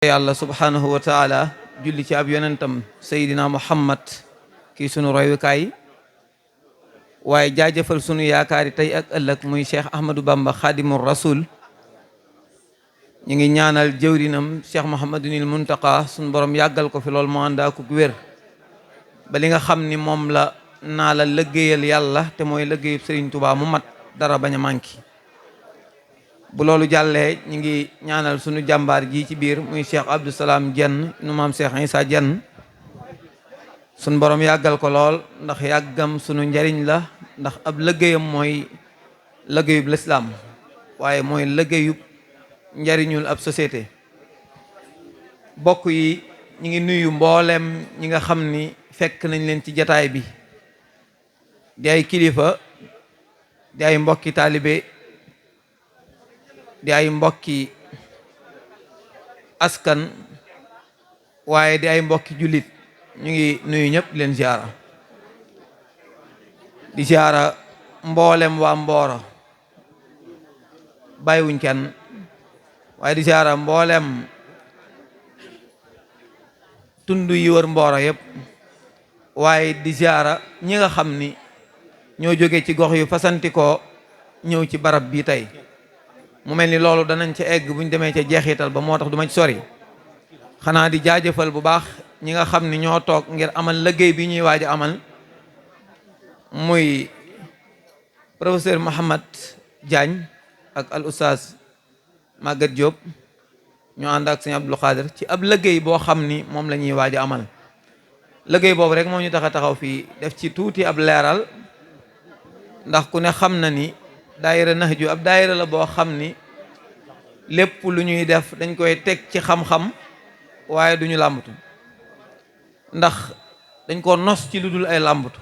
yàlla subhanahu wa taala julli ci ab yonentam seydina muhammad kii sunu royukaay waaye jaajëfal sunu yaakaari tey ak ëllëg muy cheikh ahmadou bamba xaadimul rasul ñu ngi ñaanal jëwrinam cheikh mohamadunil muntaka sunu borom yàggal ko fi lool mu ànd ak wér ba li nga xam ni moom la naa la lëggéeyal yàlla te mooy lëggéeyub sëriñ Tuubaa mu mat dara bañ a manki bu loolu jàllee ñu ngi ñaanal sunu jàmbaar ji ci biir muy cheikh Abdou Salam Diène nu maam cheikh Issa Diène sunu borom yàggal ko lool ndax yàggam sunu njariñ la ndax ab lëggéeyam mooy lëggéeyub lislaam waaye mooy lëggéeyub njariñul ab société. bokk yi ñu ngi nuyu mboolem ñi nga xam ni fekk nañ leen ci jataay bi di ay kilifa di ay mbokki taalibe di ay mbokki askan waaye di ay mbokki jullit ñu ngi nuyu ñëpp di leen ziara di ziara mboolem waa Mboro bàyyiwuñ kenn waaye di ziara mboolem tund yi wër Mboro yëpp waaye di ziara ñi nga xam ni ñoo jóge ci gox yu fasantikoo ñëw ci barab bii tey mu mel ni loolu danañ ca egg buñ demee ca jeexital ba moo tax du ma ci sori xanaa di jaajëfal bu baax ñi nga xam ni ñoo toog ngir amal liggéey bi ñuy waaj a amal muy professeur Mouhamad Diagne ak al oustaz Maguette Diop ñoo ànd ak sëñ Abdou Khadir ci ab liggéey boo xam ni moom la ñuy waaj a amal liggéey boobu rek moo ñu tax a taxaw fii def ci tuuti ab leeral ndax ku ne xam na ni daayira Nahju ab daayira la boo xam ni lépp lu ñuy def dañ koy teg ci xam-xam waaye duñu làmbatu ndax dañ ko nos ci lu dul ay làmbatu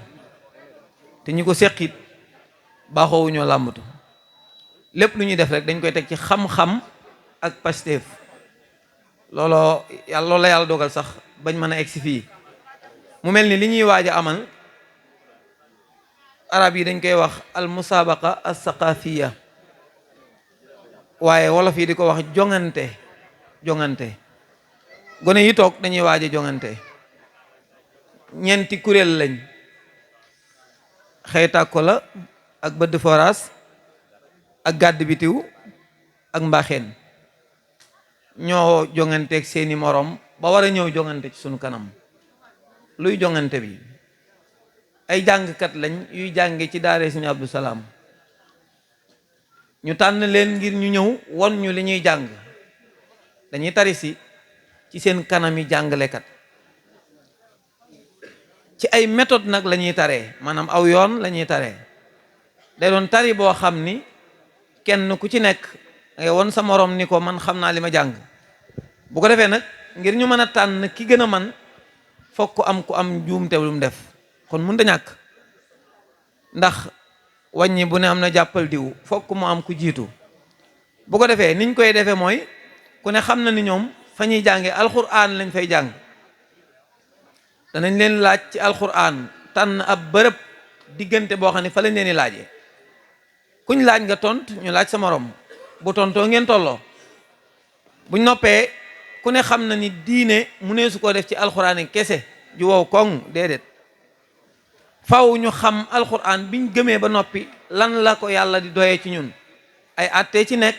te ñi ko seqit baaxoowuñoo làmbatu lépp lu ñuy def rek dañ koy teg ci xam-xam ak pasteef looloo la yàlla dogal sax bañ mën a egg si fii mu mel ni li ñuy waaj a amal arab yi dañ koy wax al musabaqa as saqafiya waaye wolof yi di ko wax jongante gone yi toog dañuy waaj a jongante ñeenti kuréel lañ xëytàkko la ak bëdd foras ak gàdd bitiw ak mbaaxeen ñoo jonganteeg seeni morom ba war a ñëw jongante ci sunu kanam luy jongante bi ay jàngkat lañ yuy jànge ci daare Sëñ Abdou Salam ñu tànn leen ngir ñu ñëw won ñu li ñuy jàng dañuy tari si ci seen kanami jàngalekat ci ay méthode nag la ñuy taree maanaam aw yoon la ñuy taree day doon tari boo xam ni kenn ku ci nekk ngay won sa morom ni ko man xam naa li ma jàng bu ko defee nag ngir ñu mën a tànn ki gën a man fokk ku am juumte lu mu def kon mënut a ñàkk ndax wàññi bu ne am na jàppal diw fokk mu am ku jiitu bu ko defee niñ koy defee mooy ku ne xam na ni ñoom fa ñuy jànge alxuraan lañ fay jàng danañ leen laaj ci alxuraan tànn ab bërëb diggante boo xam ne fa lañ leen di laajee kuñ laaj nga tont ñu laaj sa morom bu tontoo ngeen tolloo buñ noppee ku ne xam na ni diine mu ne su ko def ci alxuraan kese ju wow koŋ déedéet faw ñu xam alxuraan biñ gëmee ba noppi lan la ko yàlla di doyee ci ñun ay àttee ci nekk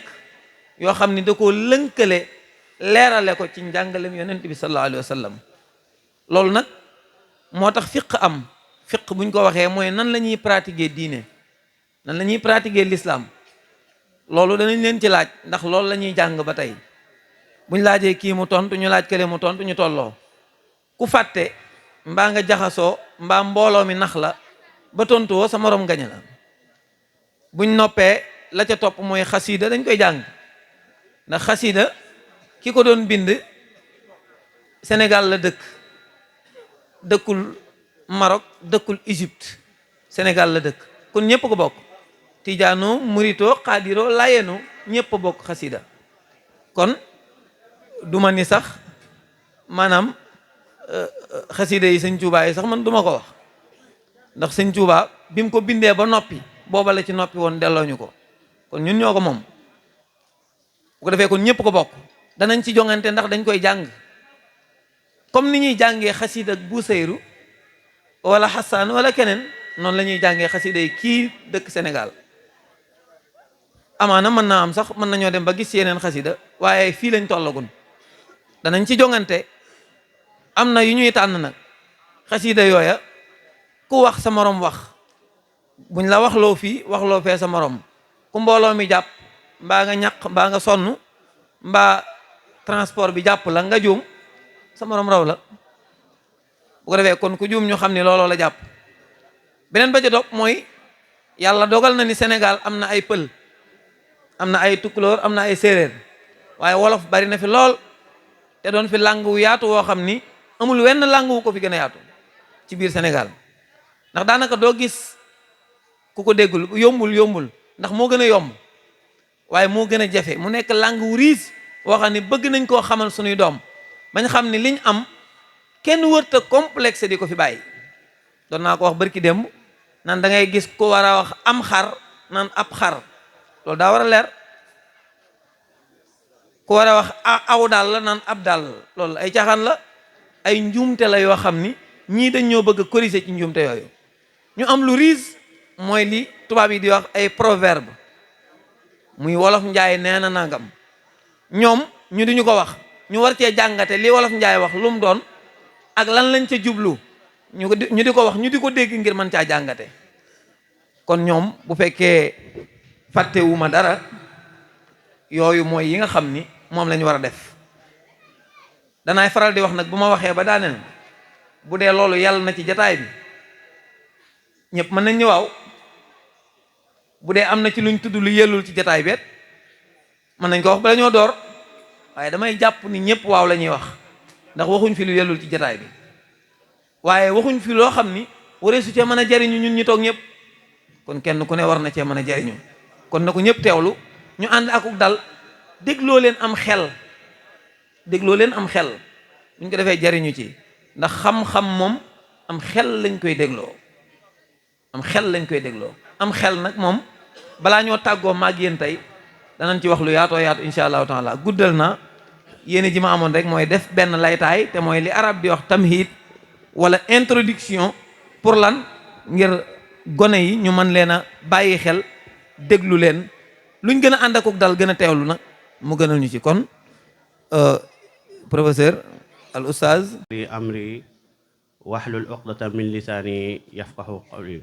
yoo xam ni da koo lënkale leerale ko ci njàngalem yonent bi sallallahu alayhi wa sallam loolu nag moo tax fiq am fiq buñ ko waxee mooy nan la ñuy pratiquer diine nan la ñuy pratiquer l'islam loolu danañ leen ci laaj ndax loolu la ñuy jàng ba tey buñ laajee kii mu tontu ñu laaj kële mu tontu ñu tolloo ku fàtte mbaa nga jaxasoo mbaa mbooloo mi nax la ba tontu woo sa morom gañe la buñ noppee la ca topp mooy xasiida dañ koy jàng ndax xasiida ki ko doon bind Sénégal la dëkkul Maroc dëkkul Égypte Sénégal la dëkk kon ñëpp ko bokk tijaano murito xaadiro layeno ñëpp bokk xasiida kon duma ni sax maanaam xasida yi sëñ Tuubaa yi sax man duma ko wax ndax sëñ Tuubaa bi mu ko bindee ba noppi booba la ci noppi woon delloo ñu ko kon ñun ñoo ko moom bu ko defee kon ñëpp ko bokk danañ ci jongante ndax dañ koy jàng comme ni ñuy jàngee xasida ak Busayru wala Xasaan wala keneen noonu la ñuy jàngee xasida yi kii dëkk Sénégal. amaana mën naa am sax mën nañoo dem ba gis yeneen xasida waaye fii lañ tollagun danañ ci jongante. am na yu ñuy tànn nag xasida yooya ku wax sa morom wax buñ la waxloo fii waxloo fee sa morom ku mbooloo mi jàpp mbaa nga ñaq mbaa nga sonn mbaa transport bi jàpp la nga juum sa morom raw la. bu ko defee kon ku juum ñu xam ni looloo la jàpp. beneen ba ca topp mooy yàlla dogal na ni Sénégal am na ay pël, am na ay tukulóor, am na ay séeréer, waaye wolof bari na fi lool te doon fi làng wu yaatu woo xam ni amul wenn làng wu ko fi gën a yaatu ci biir Sénégal. ndax daanaka doo gis ku ko déggul. yombul ndax moo gën a yomb waaye moo gën a jafe. mu nekk làng wu riis woo xam ni bëgg nañ koo xamal suñuy doom bañ xam ni liñ am kenn wërta complexe di ko fi bàyyi. doon naa ko wax barki démb naan da ngay gis ku war a wax am xar naan ab xar, loolu daa war a leer. ku war a wax aw daal la naan ab daal, loolu ay caaxaan la, ay njuumte la yoo xam ni ñii dañ ñoo bëgg a corriger ci njuumte yooyu. ñu am lu riis mooy li tubaab yi di wax ay proverbe, muy wolof njaay nee na nangam. ñoom ñu duñu ko wax, ñu war cee jàngate li wolof njaay wax lu mu doon ak lan lañ ca jublu, ñu di ko wax, ñu di ko dégg ngir mën caa jàngate. kon ñoom bu fekkee fàttewuma dara, yooyu mooy yi nga xam ni moom la ñu war a def. danaay faral di wax nag bu ma waxee ba daaneel, bu dee loolu yàlla na ci jataay bi ñëpp mën nañ ni waaw. bu dee am na ci luñ tudd lu yellul ci jataay bi mën nañ ko wax bala ñoo door, waaye damay jàpp ni ñëpp waaw la ñuy wax, ndax waxuñ fi lu yellul ci jataay bi, waaye waxuñ fi loo xam ni waree su cee mën a jariñu ñun ñi toog ñëpp. kon kenn ku ne war na cee mën a jariñu. kon na ko ñëpp teewlu, ñu ànd akuk dal, dégloo leen am xel, dégloo leen am xel. buñ ko defee jariñu ci, ndax xam-xam moom am xel lañ koy dégloo, am xel lañ koy dégloo. am xel nag moom balaa ñoo tàggoo maag yéen tey danañ ci wax lu yaatoo yaatu insha allahu taala. guddal na, yéene ji ma amoon rek mooy def benn laytaay, te mooy li arab di wax tamhid wala introduction. pour lan? ngir gone yi ñu mën leen a bàyyi xel, déglu leen, luñ gën a ànd akuk dal gën a teewlu nag mu gënal ñu ci. kon professeur al ustaaz li amri wahlul uqdata min lisaani yafqahu qawli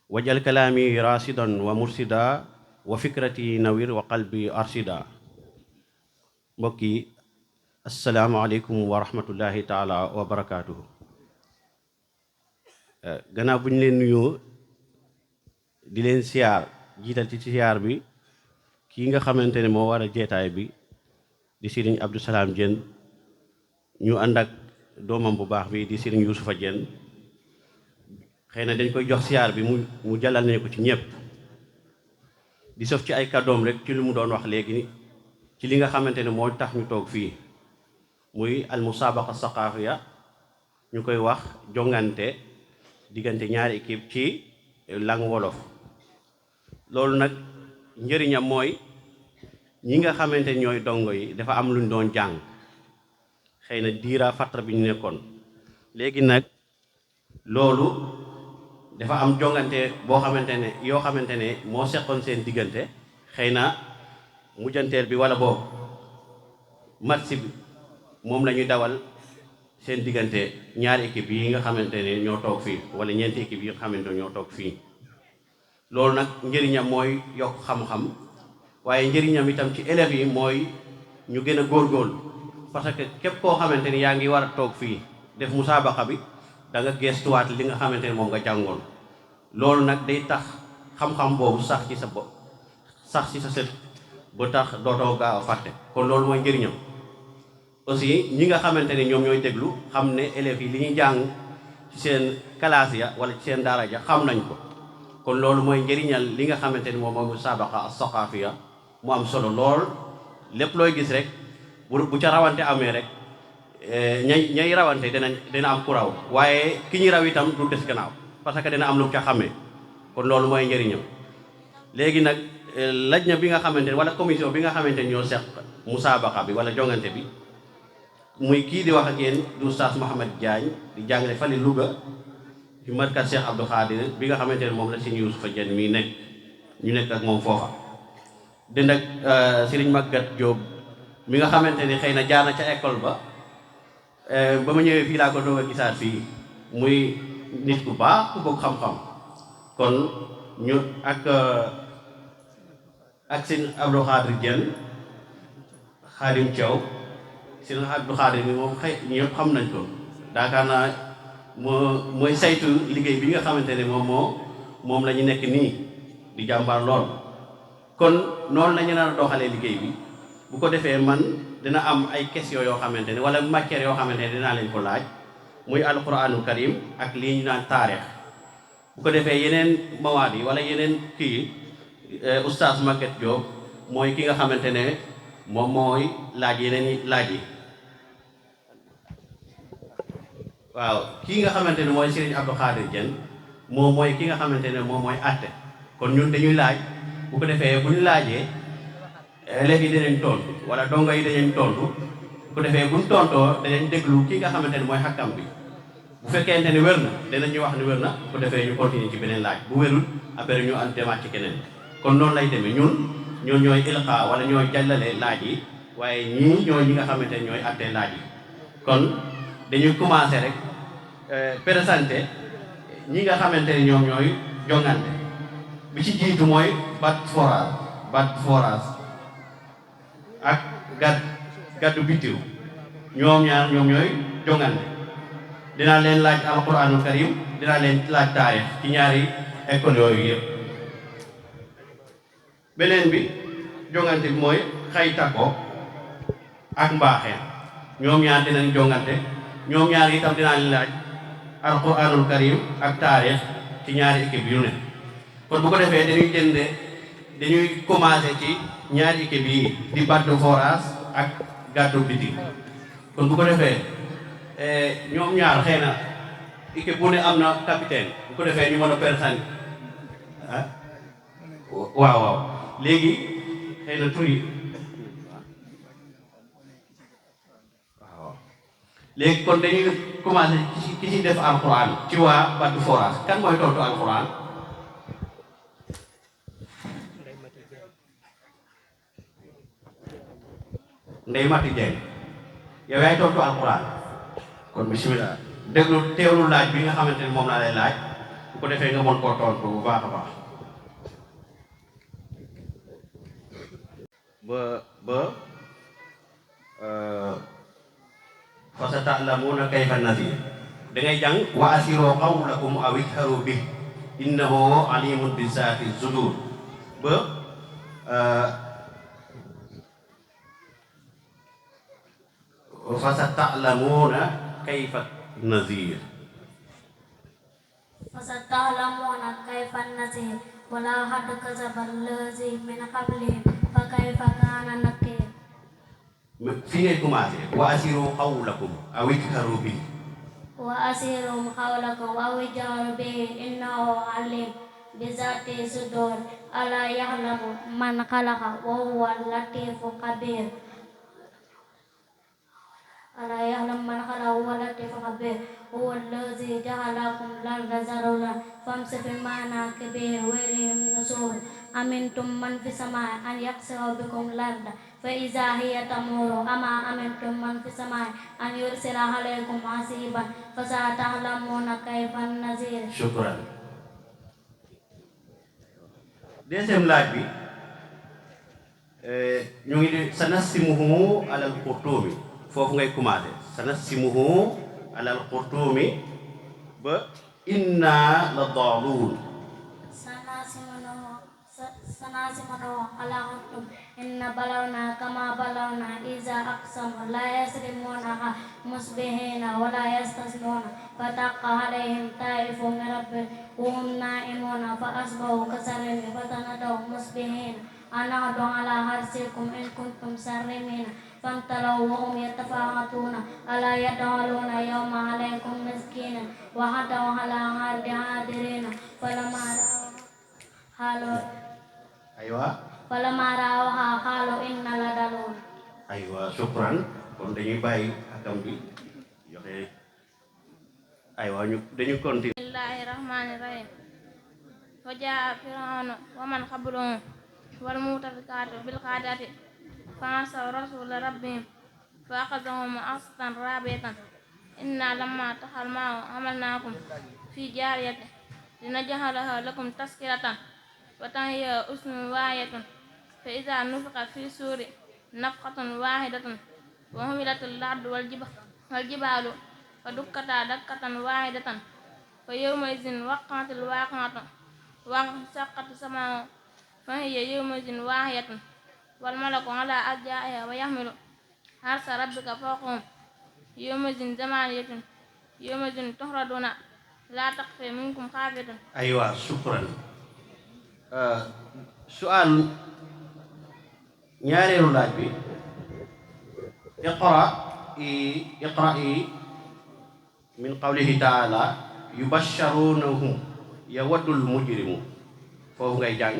wajal kalaami rasidan wa mursida wa fikrati nawir wa qalbi arsida. mbokk yi asalaamaaleykum wa rahmatullahi taala wa barakaatuhu. gannaaw bu ñu leen nuyoo di leen siyaar, jiital ci siyaar bi kii nga xamante ne moo war a jeetaay bi di Sëriñ Abdou Salam Diène, ñu ànd ak doomam bu baax bi di Sëriñ Yuusufa Diène. xëy na dañ koy jox siyaar bi mu jàllal ne ko ci ñëpp, di sof ci ay kàddoom rek ci lu mu doon wax léegi ci li nga xamante ne moo tax ñu toog fii, muy al musaabaqa saqaafiya, ñu koy wax jongante diggante ñaari équipe ci langue wolof. loolu nag njëriñam mooy ñi nga xamante ne ñooy dongo yi dafa am luñ doon jàng, xëy na diira fatra bi ñu nekkoon. léegi nag loolu dafa am jongante boo xamante ne yoo xamante ne moo seqoon seen diggante, xëy na mujjanteel bi wala boobu match bi moom la ñuy dawal seen diggante ñaari équipe yi nga xamante ne ñoo toog fii, wala ñeenti équipe yi nga xamante ne ñoo toog fii. loolu nag njëriñam mooy yokk xam-xam, waaye njëriñam itam ci élèves yi mooy ñu gën a góorgóorlu, parce que képp koo xamante ni yaa ngi war a toog fii def musaabaqa bi da nga gestuwaat li nga xamante ne moom nga jàngoon. loolu nag day tax xam-xam boobu sax ci sa bopp, sax ci sa sët, ba tax dootoo gaaw a fàtte. kon loolu mooy njëriñam. aussi ñi nga xamante ne ñoom ñooy déglu xam ne élèves yi li ñuy jàng ci seen classe ya wala ci seen daara ja xam nañ ko. kon loolu mooy njëriñal li nga xamante ne moom mooy musaabaqa as-saqaafiya, mu am solo lool. lépp looy gis rek bu ca rawante amee rek ñay rawante dina am ku raw, waaye ki ñuy raw itam du des gannaaw, parce que dina am lu ca xamee. kon loolu mooy njëriñam. léegi nag lajna bi nga xamante ne wala commission bi nga xamante ne ñoo seq musaabaqa bi wala jongante bi muy kii di wax ak yéen du Oustaz Mouhamed Diagne di jàngale fale Louga ci markaz Cheikh Abdou Khadir bi nga xamante ne moom la Serigne Youssoufa Dieng mii nekk ñu nekk ak moom foofa dend ak Serigne Maguette Diop mi nga xamante ni xëy na jaar na ca école ba ma ñëwee fii laa ko doog a gisaat fii muy nit ku baax ku bëgg xam-xam kon ñu ak Serigne Abdou Khadir Dieng Khadim Thiaw Serigne Abdou Khadir mi moom xëy ñëpp xam nañ ko daakaar naa mooy saytu liggéey bi nga xamante ne moom la ñu nekk nii di jàmbaar lool kon noonu la ñu nar a doxalee liggéey bi bu ko defee man dina am ay questions yoo xamante ne wala matières yoo xamante ne dinaa leen ko laaj muy alquranul karim ak lii ñu naan taarix bu ko defee yeneen mawaad yi wala yeneen kii oustaz Maguette Diop mooy ki nga xamante ne moom mooy laaj yeneen laaj yi waaw kii nga xamante ne mooy Serigne Abdou Khadir Dieng moom mooy ki nga xamante ne moom mooy àtte kon ñun dañuy laaj bu ko defee bu ñu laajee léegi dinañ tontu wala dongo yi danañ tontu bu ko defee bu ñu tontoo danañ déglu ki nga xamante ne mooy xakkam bi bu fekkente ne wér na danañu wax ne wér na bu ko defee ñu continuer ci beneen laaj bu wérul après ñu am demaat ci keneen kon noonu lay demee ñun ñooy ilqa wala ñooy jàllale laaj yi waaye ñii ñooy ñi nga xamante ne ñooy àttee laaj yi kon dañuy commencer rek présenter ñi nga xamante ne ñoom ñooy jongante bi ci jiitu mooy bat forage ak gaddu bitiw ñoom ñaar ñoom ñooy jongante dinaa leen laaj alquranul karim dinaa leen laaj taarix ci ñaari école yooyu yëpp beneen bi jongante bi mooy xaytako ak mbaaxeen ñoom ñaar dinañ jongante ñoom ñaar itam dinaa leen laaj alquranul karim ak taarix ci ñaari équipe yu ne kon bu ko defee dañuy commencé ci ñaari équipe yi di baddu forage ak gàddu biti kon bu ko defee ñoom ñaar xëy na équipe bu ne am na capitaine bu ko defee ñu mën a personne waaw léegi xëy na tur yi waaw léegi kon dañuy commencé ki ci def alquran ci waa baddu forage kan mooy tontu alquran Ndey Mati Dieng yow yaay tontu alquran kon bismillah teewlu laaj bi nga xamante ne moom laa lay laaj bu ko defee nga mën koo tontu bu baax a baax fa sata'lamuuna kayfa nadiir da ngay jàng wa asiroo qawlakum aw ijharu bih innahu alimun bi zaati sudur ba fa sata'lamuuna kayfa nadiir fa sata'lamuuna kayfa nadiir wala qad kazaba allaziina min qablihim fa kayfa kaana nakiir fi ngay commencé wa asiru qawlakum aw ijharu bihi wa asiru qawlakum aw ijharu bihi innahu alim bi zaati sudur ala ya'lamu man khalaqa wa huwa al-latifu khabir ala ya'lamu man khalaqa wa huwa al-latifu khabir huwa allazi ja'alakum al-arda zalulan famshu fi manakibihi wa ilayhi nushur amintum man fis samaa'i an yakhsifa bikum al-arda fa iza hiya tamuru ama amintum man fis samaa'i an yursila alaykum hasiban fa sata'lamuna kayfa nazir. Shukran. Deuxième laaj bi ñu ngi di sanasimuhu alal qurtumi foofu ngay commencé sanasimuhu alal qurtumi ba inna la daaluun sanasimuhu ala qurtum inna balawna kama balawna iza aqsamu la yasrimunaha musbihina wa la yastasnuna fataqqa alayhim taifun min rabbihim wa hum naimuna fa asbahu kasarimi fatanadaw musbihina anaqdu ala harsikum in kuntum sarimina فامتلوا وهم يتفاوتون ألا يدخلون يوم عليكم مسكينا وغدوا على عاد عادرين فلما رأوا aywa falammaa ra'awhaa qaaluu innaa ladalluun. aywa shukran kon dañuy bàyyi akam bi joxe aywa ñu dañu continuer. bismillahi rahmani rahim wa jaa firawnu wa man qabluhu wal mu'tafikaatu bil xaadi'ati fa asaw rasula rabbihim fa axadahum axzatan raabiyatan inna lamma taxal maahu hamalnaakum fi jaariyati linaj'alaha lakum taskiratan wa tahiya usnun waahiyatun fa iza nufixa fi suuri nafxatun waahidatun wa humilatil ardu wal jibaalu fa dukkataa dakkatan waahidatan fa yawmaizin waqa'atil waaqi'atu wa inshaqqati samaa'u fa hiya yawmaizin waahiyatun wal malaku alaa arjaa'ihaa wa yahmilu arsha rabbika fawqahum yawmaizin zamaaniyatun yawmaizin tuhraduuna laa taxfaa minkum xaafidatun. aywa shukran. su'aal ñaareelu laaj bi iqra'i min qawlihi ta'ala yubashsharunahum yawaddul mujrimu foofu ngay jàng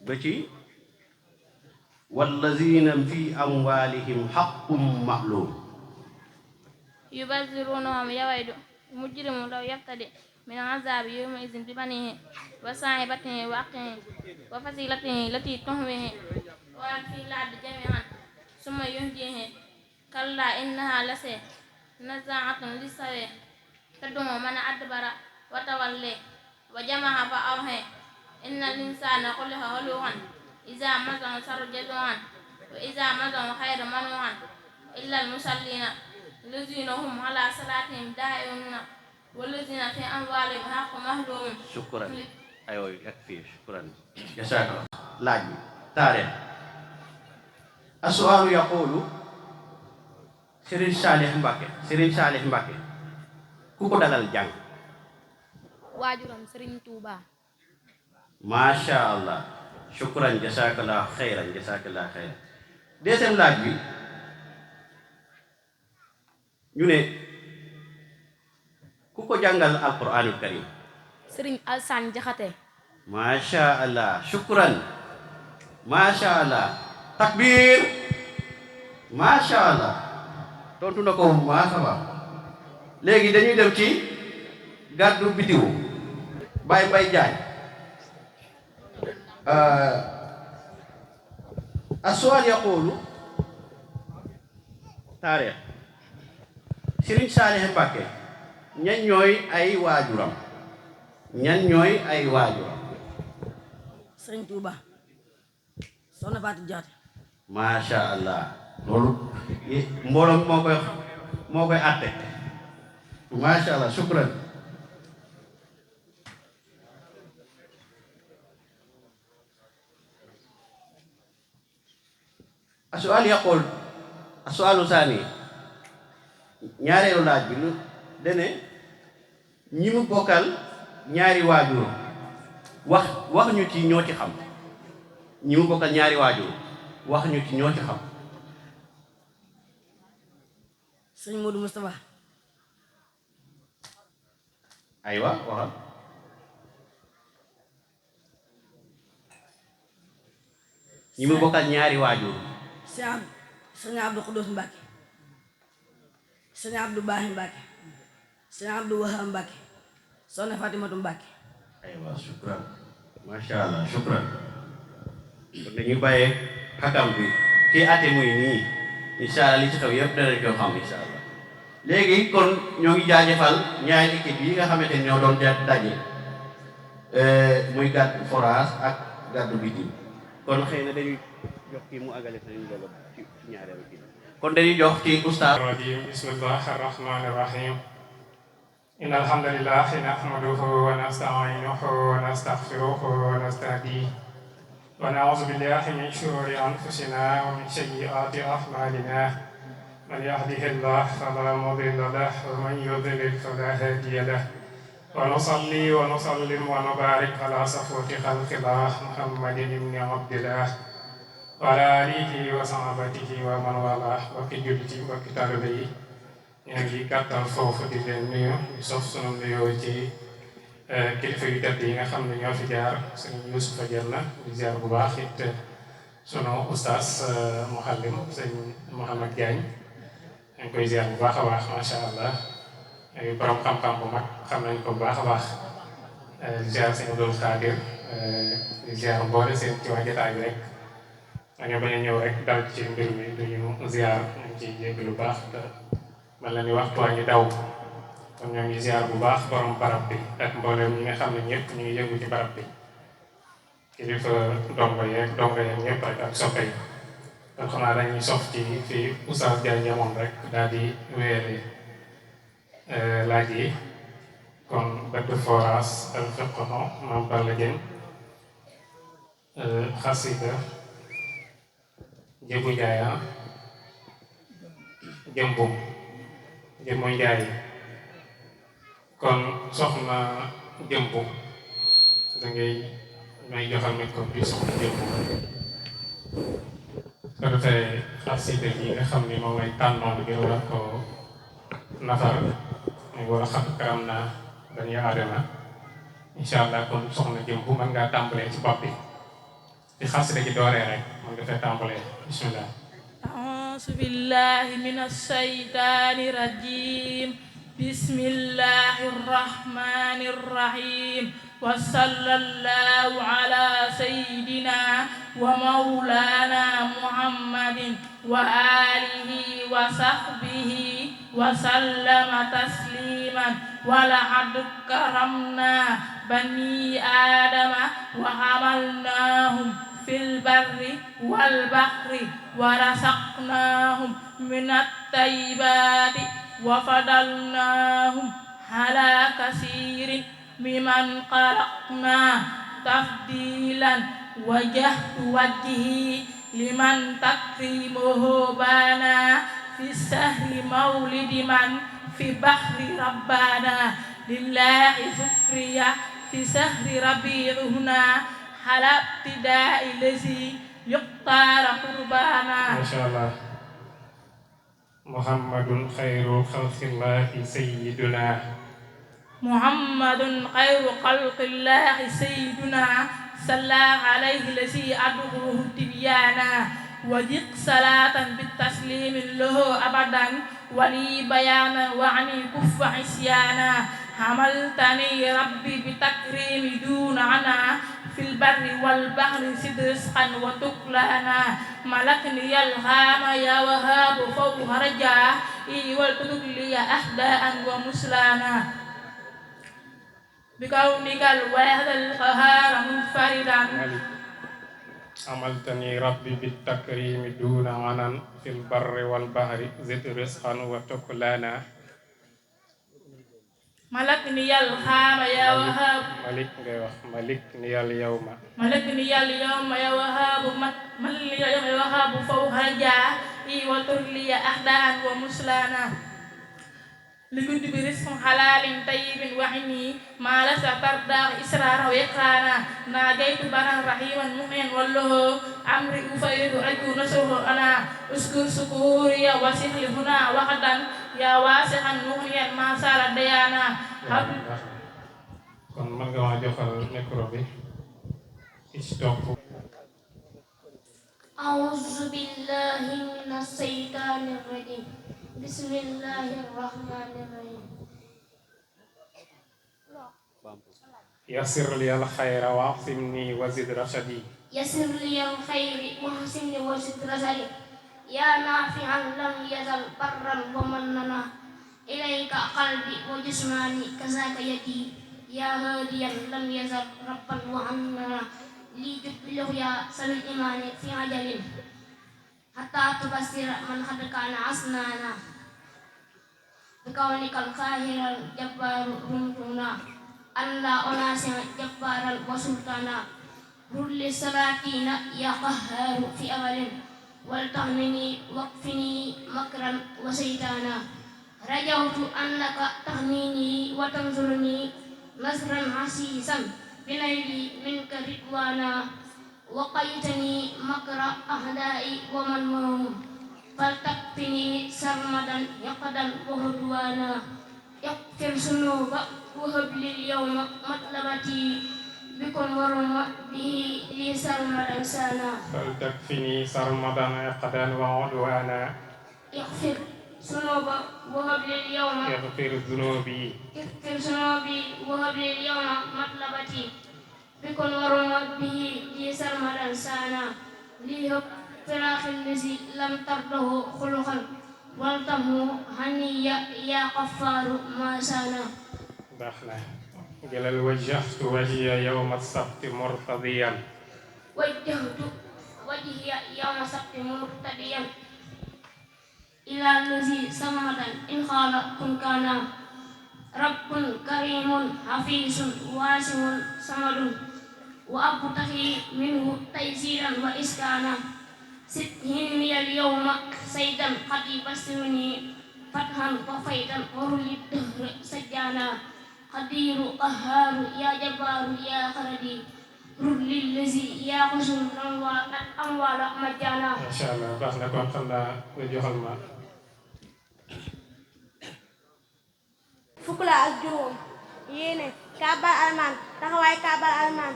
ba ci wallazina fi amwalihim haqqun ma'lum. yubashsirunahum yawaddu mujrimu law yaftadi min azabi yawma'izin bi banihi wa sahibatihi wa akhihi wa fasilatihi lati tuhwihi wa man fil ardi jami'an summa yunjihi kalla innaha lasay nazaa'atun lissawi tad'u man adbara wa tawalla wa jama'a fa awha innal insana khuliqa halu'an idza massahu sharru jazu'an wa idza massahu khairu manu'an illa al musallina allazina hum ala salatihim daa'imuna wallazina fi amwalihim haqqun ma'lum. shukran aywa yakfi shukran jazakallah. laaj bi taarix as-su'aalu yaqulu Serigne Salih Mbacké ku ko dalal jàng. waajuram Serigne Touba. masha Allah shukran jazakallah xayran deuxième laaj bi ñu ne ku ko jàngal alquranul karim. Serigne Alsane Jaxate. masha Allah shukran masha Allah takbir masha Allah tontu na ko maasaba. léegi dañuy dem ci gàddu bitiwu bay jaay as-su'aal yaqulu taarix Serigne Salih Mbacké ñan ñooy ay waajuram Serigne Touba Soxna Fatou Diaté. masha Allah loolu mbooloo moo koy àtte masha Allah shukran. as-su'aalu saani ñaareelu laaj bi lu dene ñi mu bokkal ñaari waajur wax ñu ci ñoo ci xam ñi mu bokkal ñaari waajur wax ñu ci ñoo ci xam. sëñ Modou Moustapha. aywa waxal. ñi mu bokkal ñaari waajur. sëñ Abdou Khoudous Mbacké, sëñ Abdou Bahi Mbacké, sëñ Abdou Wahab Mbacké, soxna Fatimatu Mbacké. aywa shukran masha Allah shukran. kon dañuy bàyyee xakam bi kii ate muy nii incha allah li ci xew yëpp danañ ko xam incha allah. léegi kon ñoo ngi jaajëfal ñaari équipe yi nga xamante ni ñoo doon daje muy gàddu forage ak gàddu bitim kon xëy na dañuy jox kii mu àggale sañu loolu ci ñaareelu kii kon dañuy jox ci oustaz. bismillahi rahmani rahim inna alhamdulillahi nahmaduhu wa nasta'inuhu wa nastaghfiruhu wa nastahdihi wa na'udhu billahi min shururi anfusina wa min sayyiati a'malina man yahdihillahu fala mudilla lahu wa man yudlil fala hadiya lahu wa nusalli wa nusallim wa nubarik ala safwati khalqillah muhammadin ibni abdillah wa ala alihi wa sahabatihi wa man walah mbokki julliti mbokki taalibe yi ñu ngi gàttal foofu di leen nuyu di sof sunu nuyoo ci kilifa yu tedd yi nga xam ne ñoo fi jaar sëñ Yuusufa Jenn di ziar bu baax it sunu ustaas muhallim sëñ Mouhamad Diagne ñu ngi koy ziar bu baax a baax macha allah ay borom xam-xam bu mag xam nañ ko bu baax a baax di ziar sëñ Abdul Xaadir di ziar mboole seen ci waa jotaay bi rek dañoo bañ a ñëw rek dal ci mbir mi duñu ziar ñu ngi ciy jégg lu baax te man la ni waxtu waa ñu daw kon ñoo ngi ziar bu baax borom barab bi ak mboolem ñi nga xam ne ñëpp ñu ngi yëngu ci barab bi kilifa dongo yeeg ñëpp rek ak soppe yi kon xam naa dañuy sof ci fii Oustaz Diagne yemoon rek daal di wéyale laaj yi kon bëgg foras al fiqhu Mame Balla Dieng xasida jëbu njaay jëmbu njaay kon soxna jëmbu da ngay may joxal micro bi soxna jëmbu ko defee xasida yi nga xam ni moom lay tànnoon ngir war ko nafar muy war a xam karam na bani aadama incha allah kon soxna jëmbu mën ngaa tàmbalee ci bopp bi di xasida gi dooree rek mën nga fee tàmbalee bismillah. أعوذ بالله من الشيطان الرجيم بسم الله الرحمن الرحيم وصلى الله على سيدنا ومولانا محمد وآله وصحبه وسلم تسليما ولقد كرمنا بني آدم وحملناهم في البر والبحر ورزقناهم من الطيبات وفضلناهم على كثير ممن خلقنا تفضيلا وجهت وجهي لمن تكريمه بانا في السهر مولد من في بحر ربانا لله ذكريا في سهر ربيع هنا على ابتداء الذي يختار قربانا ما شاء الله. محمد خير خلق الله سيدنا محمد خير خلق الله سيدنا صلى عليه الذي أدعوه تبيانا وجق صلاة بالتسليم له أبدا ولي بيانا وعني كف عصيانا حملتني ربي بتكريم دون عنا في البر والبحر سد رزقا وتقلانا ملكني الهام يا وهاب فوق رجاء والكتب لي أهداء ومسلانا بكونك الواحد القهار منفردا عملتني ربي بالتكريم دون عنان في البر والبحر زد رزقا وتقلانا ملكني الهام يا وهاب ملكني اليوم ملكني اليوم يا وهاب ملكني اليوم يا وهاب فوق رجاء وترلي أهداء ومسلانا لكنت برزق حلال طيب وحني ما لست ترضى إسرار ويقرانا ناجيت بنا رحيما مؤمن والله أمري أفيد أرجو نصره أنا أشكر سكوري وسهل هنا وغدا يا واسعا مغنيا ما سال ديانا kon mën nga wax joxal micro bi ci topp. أعوذ بالله من الشيطان الرجيم بسم الله الرحمن الرحيم يسر لي الخير واعصمني وزد رشدي يسر لي الخير واحسن وزد رشدي يا نافعا لم يزل برا ومننا إليك قلبي وجسماني كذاك يدي يا هاديا لم يزل ربا وعننا لي جبله يا سن الإيمان في عجل حتى تبصر من قد كان عصنانا بكونك القاهر الجبار رمتنا أن لا أناسع جبارا وسلطانا رل السلاطين يا قهار في أول ولتهمني واكفني مكرا وسيطانا رجوت أنك تهميني وتنصرني نصرا عسيسا بنيلي منك رضوانا وقيتني مكر أهدائي ومن معهم فلتكفني سرمدا يقدا وهدوانا اغفر ذنوب وهب لي اليوم مطلبتي بكن ورم به لي سرمدا سانا فلتكفني سرمدا عقدا وعدوانا اغفر ذنوب وهب لي اليوم اغفر ذنوبي وهب لي اليوم مطلبتي بكن ورم به لي سرمدا سانا ليهب فراخ الذي لم ترده خلقا والتمه هنيا يا غفار ما سانا داخله جلال وجهت وجهي يوم السبت مرتضيا وجهت وجهي يوم السبت مرتديا إلى الذي سمدا إن قال كن كان رب كريم حفيظ واسع صمد وأبتغي منه تيسيرا وإسكانا ستهني اليوم سيدا قد يبصرني فتحا وفيدا ورلي الدهر سجانا قدير قهار يا جبار يا خردي رلي الذي يا غسل الأموال مجانا ما شاء الله baax na kon xam naa nga joxal ma fukk la ak juróom yéene kaabal almaan taxawaay kaabal almaan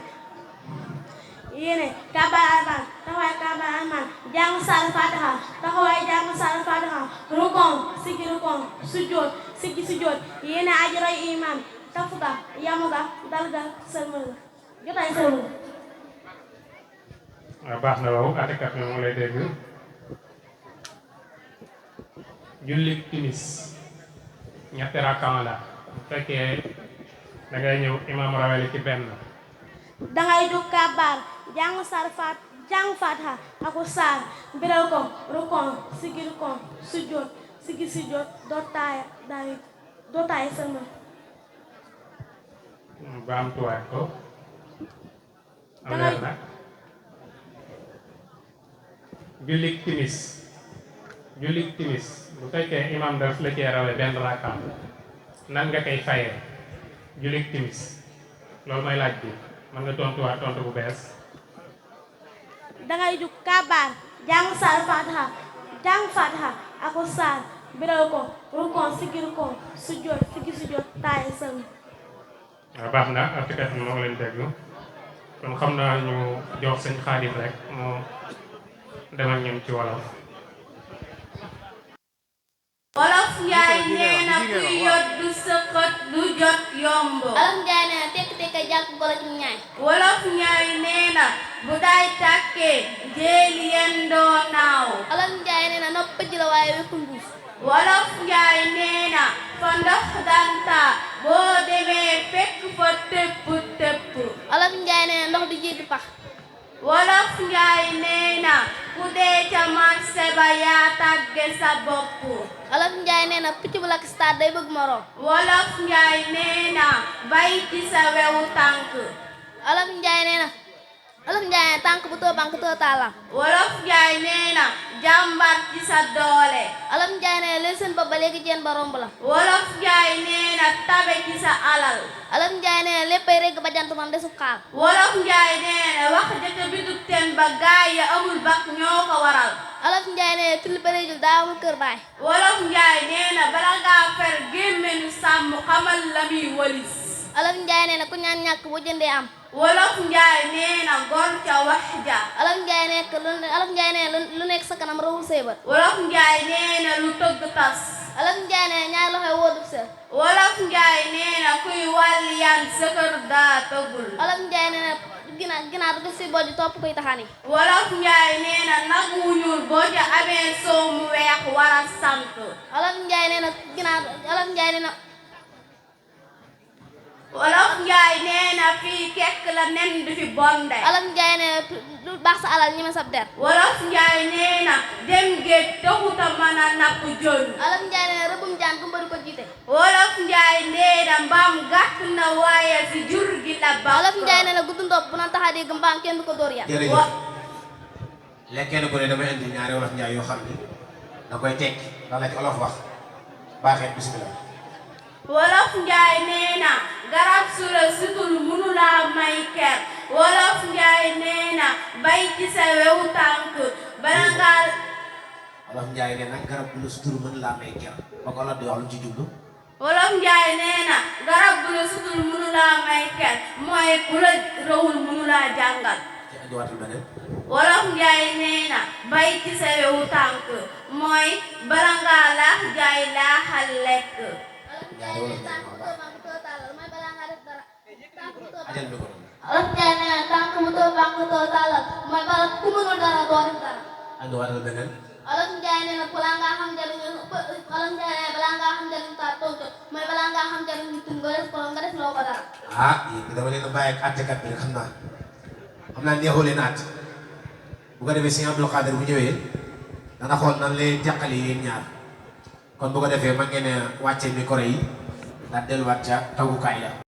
yéene kaabal almaan taxawaay kaabal almaan jàng saar fatiha taxawaay jàng saar fatiha rukon sigi rukon sujjoot sigi sujjoot yéene aji roy iman tafuga yamuga dalga sëlmal jotaay sëlmal waaw baax na waaw atekat mi mu lay dégg julli timis ñetti rakkaan la bu fekkee dangay ñëw imam rawale ci benn dangay jóg kaabal jàng saar fatiha aku saar biral ko rukon sigi rukon sujjoot sigi sujjoot dootaay sëlmal baamtuwaat ko am leer nag jullik timis bu fekkee imam daf la cee rawe benn rakkaam nan nga koy fayee jullik timis loolu may laaj bi mën nga tontuwaat tontu bu bees dangay jóg kaabal jàng saar fatiha ako saar biral ko rukon sigi rukon sujjoot sigi sujjoot taay sëlmal waaw baax na artikat bi moo ngi leen déglu kon xam naa ñu jox sëñ Xaadim rek moo dem ak ñoom ci wolof wolof njaay nee na kuy yoddu sëqët du jot yomb Olof Njaay nee na tekk tekk jàpp golo ci ñaay wolof njaay nee na bu day tàkkee jéeli yendoo naaw Olof Njaay nee na nopp pëj la waaye wekku mbuus wolof njaay nee na fa ndox danta boo demee fekk fa tëpp tëpp Olof Njaay nee na ndox du jiitu pax wolof njaay nee na ku dee ca marché ba yaa tàgge sa bopp Olof Njaay nee na picc bu lakk stade day bëgg moroom wolof njaay nee na bay ci sa wewu tànk Olof Njaay nee na tànk bu too bank too taalam wolof njaay nee na jàmbar ci sa doole Olof Njaay nee na leen seen bopp ba léegi jeen ba romb la wolof njaay nee na tabe ci sa alal Olof Njaay nee na léppay régg ba jant man desu xaal wolof njaay nee na wax jëkk bitub teen ba gaay ya amul bak ñoo ko waral Olof Njaay nee na tulli bëreejul daa amul kër baay wolof njaay nee na bala ngaa fer gémmeñu sàmm xamal la muy wëlis Olof Njaay nee na ku ñaan ñàkk boo jëndee am wolof njaay nee na gor ca wax ja Olof Njaay nee na lu nekk sa kanam rawul say bët wolof njaay nee na lu tëgg tas Olof Njaay nee na ñaari loxoy wóodub sër wolof njaay nee na kuy wàll yan sa kër daa tëggul Olof Njaay nee na ginaar du def si bojj topp koy taxani wolof njaay nee na nag wu ñuul boo ca amee soow mu weex war a sant Olof Njaay nee na wolof njaay nee na fii kekk la nen du fi bonde Olof Njaay nee na lu baax sa alal ñi ma sab der wolof njaay nee na dem géej taxuta mën a napp jën Olof Njaay nee na rëbbum jaan ku mbëru ko jiite wolof njaay nee na mbaam gàtt na waaye si jur gi la baax Olof Njaay nee na gudd ndopp bu na taxa dégg mbaam kenn du ko dóor ya jërëjëf lekkee na ko ne damay indi ñaari wolof njaay yoo xam ne da koy tekki lan la ci olof wax baaxee bismillah wolof njaay nee na garab su la sutul munu laa may ker wolof njaay nee na bay ci sa wewu tànk bala ngaa wolof njaay nee na garab bu la sutul mën laa may ker ba ko la di wax lu ci jublu wolof njaay nee na garab bu la sutul mënu laa may ker mooy ku la rawul mënu laa jàngal wolof njaay nee na bay ci sa wewu tànk mooy bala ngaa laax jaay laaxal lekk olof njaay nee na tànk bu too bànk too tàllal mooy bala ku mënul dara doo def dara olof njaay nee na balaa ngaa xam njëriñu olof njaay nee na balaa ngaa xam njëriñu taat tontu mooy balaa ngaa xam njëriñu tun nga def loo ko dara yéen dama leen a bàyyi ak àttekat bi xam naa neexoo leen àtt bu ko defee Sëñ Abdul Xaadir bu ñëwee dana xool nan lay teqali yéen ñaar kon bu ko defee ma ngeen wàccee micro yi daal delluwaat ca tawukaay ya